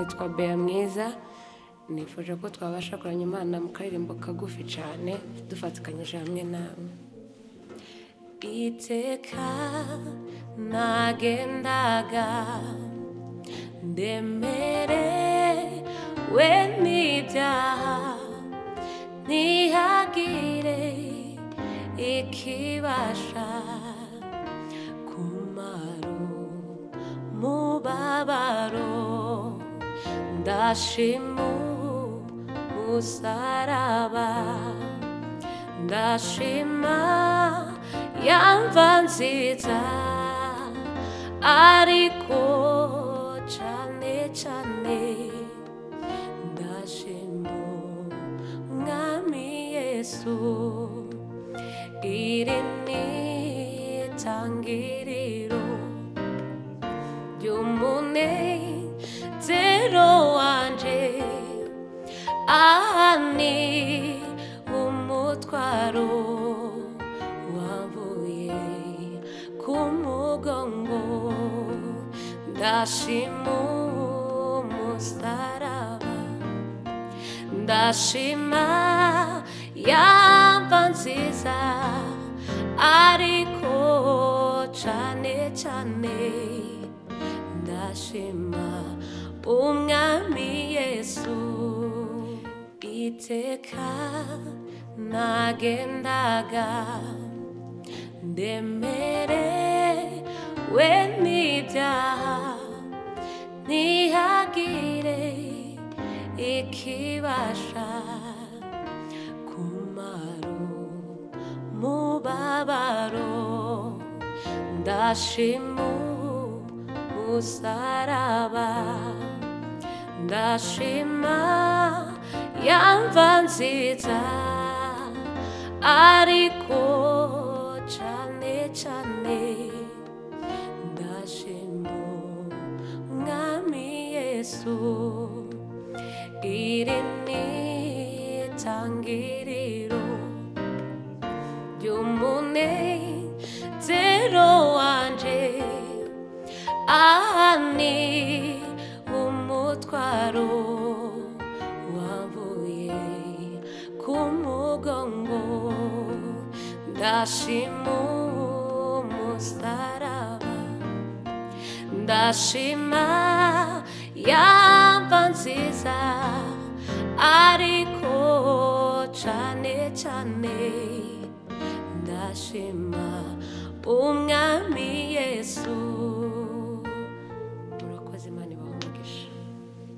Nitwa Bea Mwiza. Nifuje ko twabasha kuramya Imana mu karirimbo kagufi cyane dufatikanyije hamwe namwe. Iteka nagendaga ndemerewe n'ibyaha, ntihagire ikibasha kumara umubabaro. Ndashima umusaraba, ndashima yamva nziza, ariko cane cane ndashima Umwami Yesu. Iri ni itangiriro ry'umunezero wanje, aha ni umutwaro wavuye ku mugongo. Ndashima umusaraba, ndashima yamva nziza, ariko cane cane ndashima Umwami Yesu. Iteka nagendaga ndemerewe n'ibyaha, ntihagire ikibasha kumara umubabaro. Ndashima umusaraba, ndashima yamva nziza, ariko cane cane ndashima Umwami Yesu. Iri ni itangiriro ry'umunezero wanje, aha ni umutwaro wavuye ku mugongo. Ndashima umusaraba, ndashima yamva nziza, ariko cane cane ndashima Umwami Yesu. Murakoze, Imana ibahe umugisha.